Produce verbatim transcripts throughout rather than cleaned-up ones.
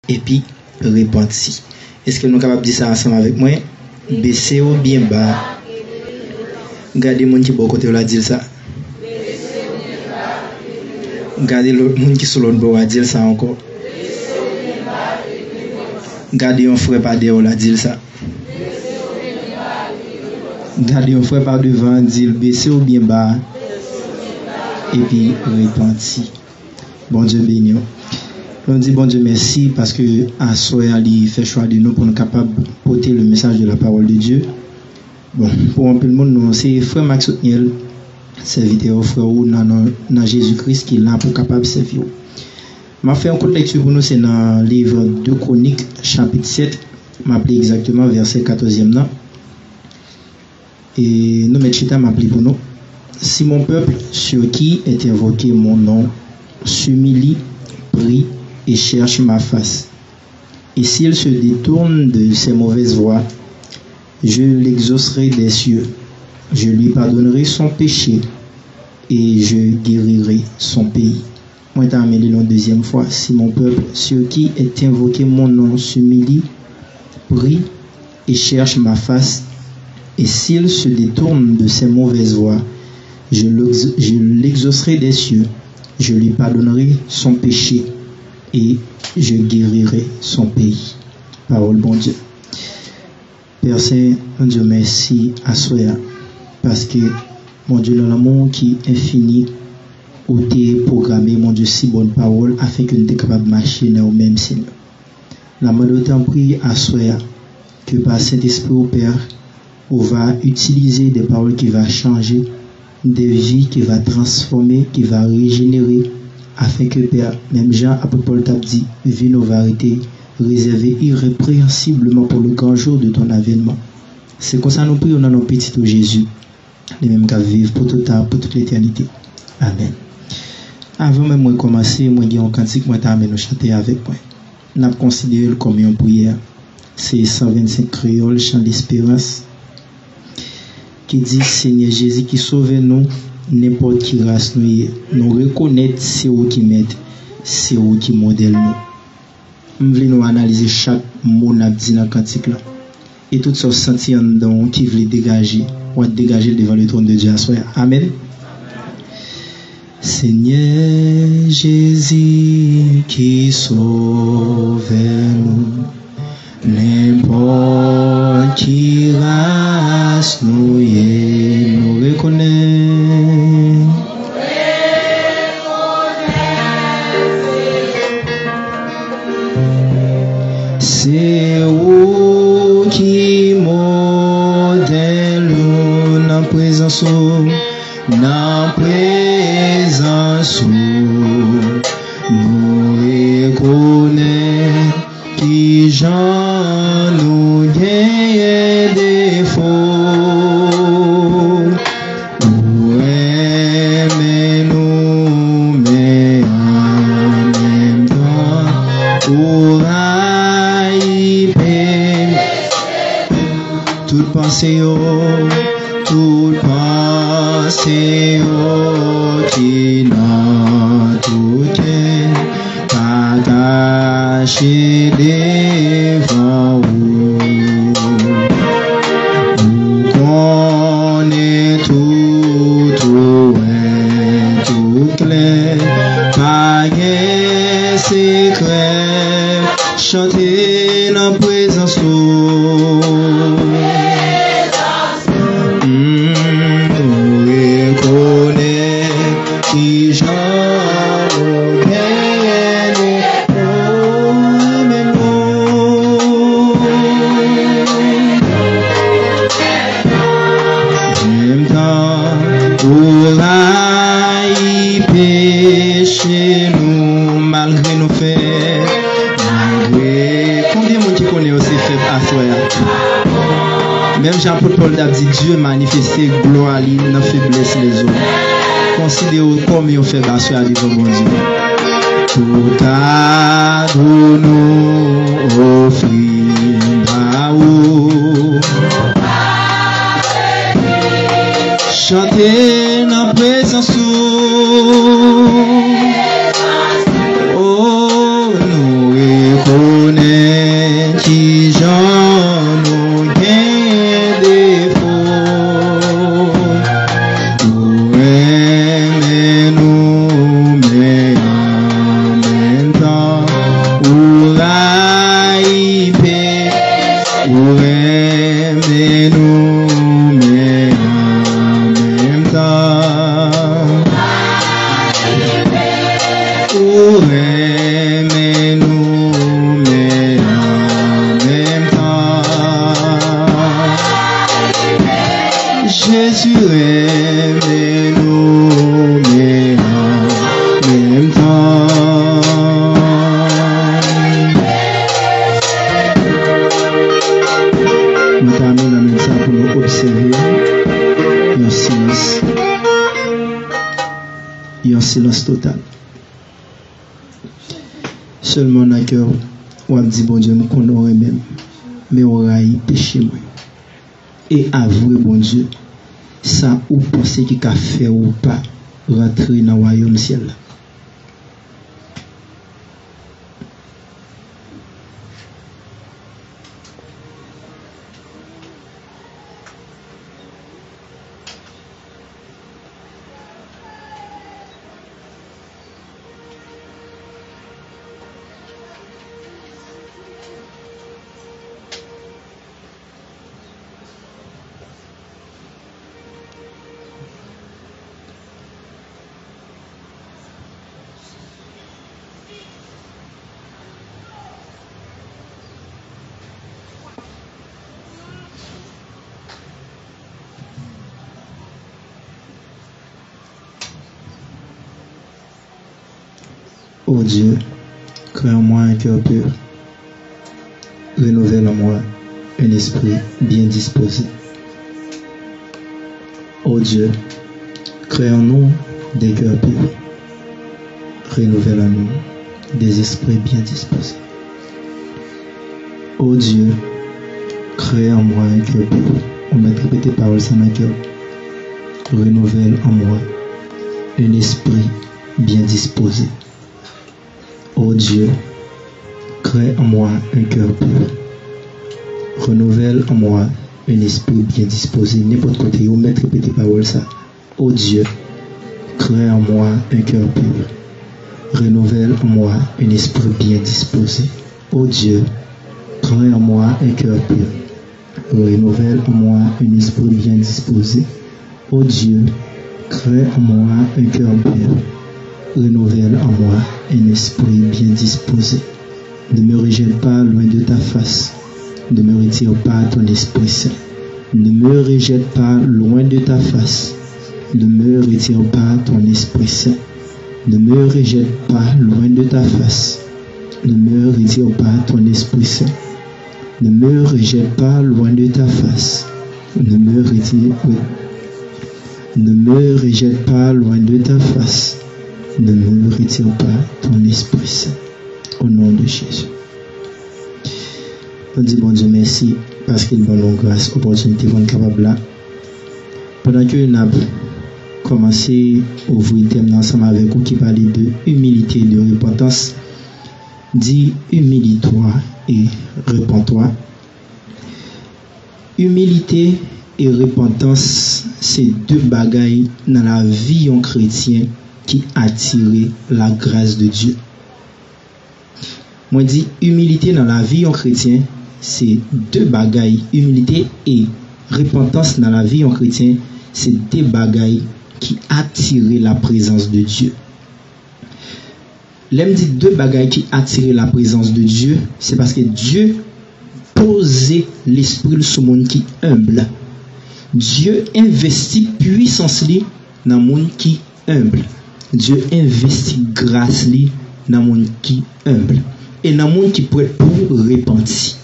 epi repanti. Èske nou kapab di sa ansanm avèk mwen? Bese w byen ba. Gade moun ki bò kote w la, di l sa. Gade lòt moun ki sou lòt bò a, di l sa ankò. Gade yon frè pa dèyè w la, di l sa. Gade yon frè pa devan, di l bese w byen ba, epi repanti. Bondye beni w. Nou di Bondye mèsi paske aswè a li fè chwa de nou pou nou kapab pote le message de la parole de Dieu. Bon, pou anpil moun, nou se frè Max Otniel, sèvitè w, frè w nan, nan, nan Jezi Kris ki la pou kapab sèvi w. M ap fè yon kout lekti pou nou, se nan liv de Kwonik, chapit sèt, m ap li egzakteman vèsè katòzyèm nan. E nou met chita, m ap li pou nou. Si mon peuple, sur qui est invoqué mon nom, s'humilie, prie et cherche ma face, et s'il se détourne de ses mauvaises voies, je l'exaucerai des cieux, je lui pardonnerai son péché et je guérirai son pays. Mwen ta renmen li l yon dezyèm fwa. Si mon peuple, sur qui est invoqué mon nom, s'humilie, prie et cherche ma face, et s'il se détourne de ses mauvaises voies, je l'ex-, je l'exaucerai des cieux, je lui pardonnerai son péché et je guérirai son pays. Pawòl Bondye. Pè Sen, nou di w mèsi aswè a, paske Bondye nan lanmou ki enfini, ou te pwograme, Bondye, si bòn pawòl afenke nou te kapab mache nan yo menm, Senyè. N ap mande w tanpri aswè a, ke pa Sentespri w, Pè, ou va itilize de pawòl ki va chanje, de vi ki va transfòme, ki va rejenere, afenke, Pè, menm jan apot Pòl t ap di, vi nou va rete réservé irrépréhensiblement pour le grand jour de ton avènement. Se konsa nou priye w nan non pitit ou Jezi, li menm k ap viv pou tout tan, pou tout letènite. Amèn. Avan menm mwen kòmanse, mwen gen yon kantik mwen ta renmen nou chante avèk mwen. N ap konsidere l kòm yon priyè. Se san vennsenk kreyòl, Chan Lesperans, ki di, Senyè Jezi ki Sovè nou, nenpòt ki ras nou ye, nou rekonèt se ou ki mèt, se ou ki modèl nou. M vle nou analize chak mo n ap di nan kantik la. E tout sa w santi anndan w ki vle degaje, w a degaje l devan le trône de Dieu aswè a. Amèn. Senyè Jezi ki Sovè nou, nenpòt ki ras nou ye, nou rekonèt se ou ki modèl nou nan prezans ou. Nan prezans ou, nou rekonèt kijan nou genyen defo. Ou renmen nou, men an menm tan, ou rayi peche. Tout panse yo, tout panse yo ki nan tout kè, pa kache devan ou. Ou konnen tout, ou wè tout klè, pa gen sekrè. Chante nan prezans ou. Mm, nou rekonèt kijan nou genyen, oh, men nou. Menm tan ou rayi peche nou, malgre nou fèb, malgre, konbyen moun ki konnen yo se fèb aswè a? Menm jan apot Pòl t ap di, Dye manifeste glwa li nan feblès lèzòm. Konsidere w kòm yon fèb aswè a devan Bondye. Tout ado nou ofri ba ou. Chante nan prezans ou. Oh, nou rekonèt Ou rayi peche, ou renmen nou, men an menm tan. Ou renmen nou, men an menm tan. Jezi renmen nou, men an menm tan. Nou ta mennen sa pou nou obsève yon silans, yon silans total. Sèlman nan kè w, w ap di, Bondye, m konnen w renmen m, men w rayi peche mwen. E avwe, Bondye, sa ou panse ki ka fè ou pa rantre nan wayòm syèl la. Ô Dieu, crée en moi un cœur pur. Renouvelle en moi un esprit bien disposé. Ô Dieu, crée en nous des cœurs purs. Renouvelle en nous des esprits bien disposés. Ô Dieu, crée en moi un cœur pur. Ou mèt repete pawòl sa nan kè w. Renouvelle en moi un esprit bien disposé. Ô Dieu, crée en moi un cœur pur. Renouvelle en moi un esprit bien disposé. Nenpòt kote, ou mèt repete pawòl sa. Ô Dieu, crée en moi un cœur pur. Renouvelle en moi un esprit bien disposé. Ô Dieu, crée en moi un cœur pur. Renouvelle en moi un esprit bien disposé. Ô Dieu, crée en moi un cœur pur. Renouvelle en moi un esprit bien disposé. Ne me rejette pas loin de ta face. Ne me retire pas ton Esprit Saint. Ne me rejette pas loin de ta face. Ne me retire pas ton Esprit Saint. Ne me rejette pas loin de ta face. Ne me retire pas ton Esprit Saint. Ne me rejette pas loin de ta face. Ne me retire, ne me rejette pas loin de ta face. Ne me retire pas ton Esprit Saint. Au nom de Jésus. Nou di Bondye mèsi paske l ban nou gras, opòtinite pou n kapab la. Pandan ke n ap kòmanse ouvri tèm nan ansanm avèk ou ki pale de imilite, de repantans, di humilie-toi et repens-toi. Imilite e repantans se de bagay nan lavi yon kretyen ki atire lagras de Dye. Mwen di, imilite nan lavi yon kretyen se de bagay. Imilite e repantans nan lavi yon kretyen se de bagay ki atire laprezans de Dye. Lè m di de bagay ki atire laprezans de Dye, se paske Dye poze lespri l sou moun ki enb. Dye envesti pwisans li nan moun ki enb. Dye envesti gras li nan moun ki enb. E nan moun ki prèt pou repanti.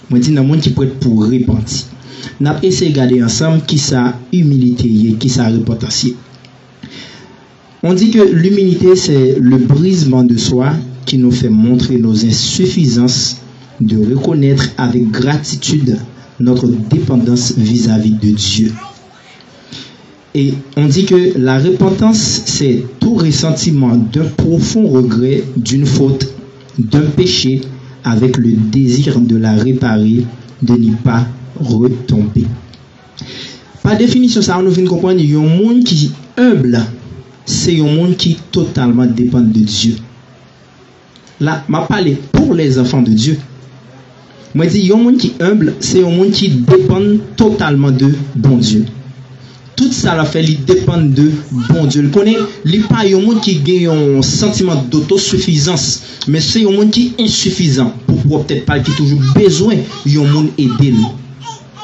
Mwen di nan moun ki prèt pou repanti. N ap eseye gade ansanm kisa imilite ye, kisa repantans ye. On dit que l'humilité, c'est le brisement de soi qui nous fait montrer nos insuffisances, de reconnaître avec gratitude notre dépendance vis-à-vis de Dieu. Et on dit que la repentance, c'est tout ressentiment d'un profond regret d'une faute, d'un péché, avec le désir de la réparer, de n'y pas retomber. Pa definisyon sa a, nou vin konprann yon moun ki enb, se yon moun ki totalman depann de Dye. La, m ap pale pour les enfants de Dieu. Mwen di, yon moun ki enb, se yon moun ki depann totalman de Bondye. Tout sa l ap fè, li depann de Bondye. L konnen li pa yon moun ki gen yon santiman dotosifizans, men se yon moun ki ensifizan pou pwòp tèt pa l, ki toujou bezwen yon moun ede l.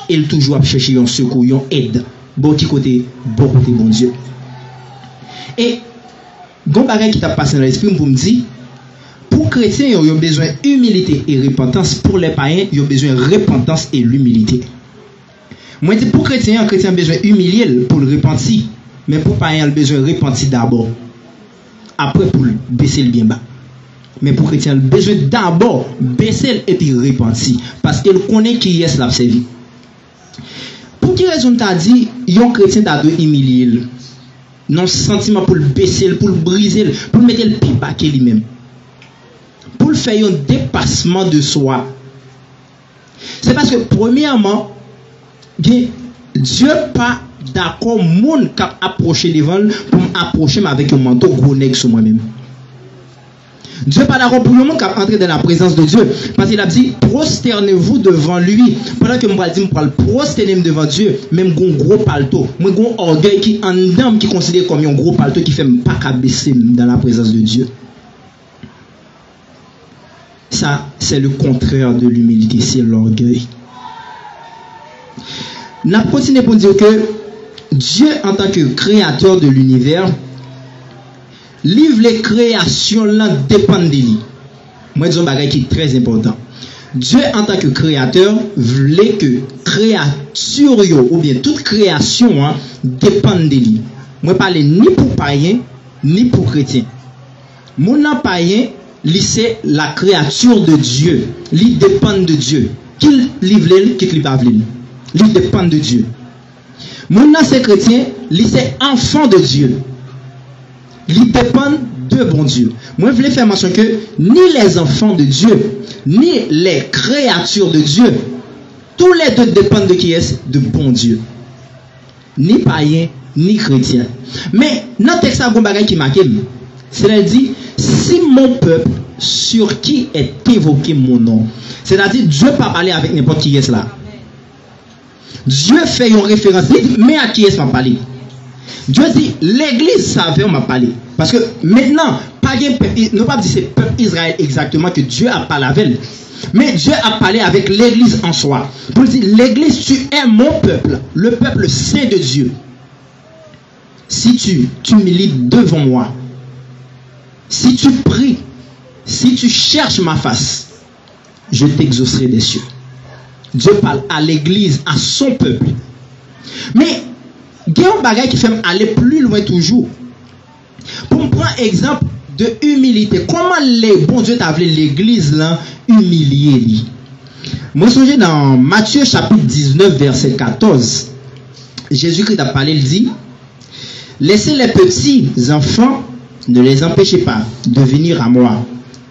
E l toujou ap chèche yon sekou, yon èd. Bò ki kote? Bò kote Bondye. E gon bagay ki t ap pase nan lespri m pou m di, pou kretyen yo, yo bezwen imilite e repantans, pou lè payen, yo bezwen repantans e limilite. Mwen di pou kretyen an, kretyen an bezwen imilye l pou l repanti, men pou payen an, l bezwen repanti dabò. Apre pou l bese l byen ba. Men pou kretyen an, l bezwen dabò bese l epi repanti, paske l konnen kiyès l ap sèvi. Pou ki rezon m ta di yon kretyen ta dwe imilye l? Nan santiman pou l bese l, pou l brize l, pou l mete l pi ba ke li menm. Pou l fè yon depasman de swa. Se paske, premyèman, gen, Dye pa dakò moun k ap apwoche devan l pou m apwoche m avèk yon manto gwo nèg sou mwen menm. Dye pa dakò pou yon moun k ap antre dans la présence de Dieu. Paske l ap di, prosternez-vous devant lui. Pandan ke m pral di, m pral pwostène m devan Dye, men m gon gwo palto. Mwen gon ògèy ki anndan m ki konsidere kòm yon gwo palto ki fè m pa ka bese m dans la présence de Dieu. Ça, c'est le contraire de l'humilité, c'est l'orgueil. N ap kontinye pou n di ke Dye, antan ke kreyatè de linivè, li vle kreyasyon l lan depann de li. Mwen di yon bagay ki trè enpòtan. Dye, antan ke kreyatè, vle ke kreyati yo, oubyen tout kreyasyon an, depann de li. Mwen pale ni pou payen, ni pou kretyen. Moun nan payen, li se la créature de Dieu. Li depann de Dye. Kit li vle l, kit li pa vle l. Li depann de Dye. Moun nan se kretyen, li se enfant de Dieu. Li depann de Bondye. Mwen vle fè mansyon ke ni les enfants de Dieu, ni les créatures de Dieu, tous les deux dépendent de kiyès? De Bondye. Ni payen, ni kretyen. Men, nan tèks la, gon bagay ki make m. Se lè l di, si mon peuple, sur qui est invoqué mon nom. Sètadi, Dye pa pale avèk nenpòt kiyès la. Dye fè yon referans, li di, men ak kiyès m ap pale. Dye di, legliz sa avè w m ap pale. Paske mentnan, pa gen pèp, I-, nou p ap di se pèp Izrayèl egzakteman ke Dye ap pale avè l. Men Dye ap pale avèk legliz an swa. Pou l di, legliz, tu es mon peuple, le peuple saint de Dieu. Si tu t'humilies devant moi, si tu pries, si tu cherches ma face, je t'exaucerai des cieux. Dye pale a legliz, a son pèp. Men, gen yon bagay ki fè m ale pli lwen toujou. Pou m pran egzanp de imilite, kòman le, Bondye ta vle legliz lan imilye li? Mwen sonje nan Matye chapit diznèf, vèsè katòz, Jezikri t ap pale, l di, laissez les petits enfants, ne les empêchez pas de venir à moi,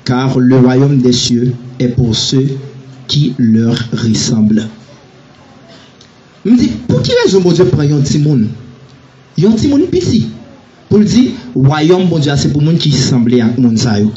car le royaume des cieux est pour ceux qui leur ressemblent. M di, pou ki rezon Bondye pran yon timoun, yon timoun piti, pou l di, wayòm Bondye a se pou moun ki sanble ak moun sa yo?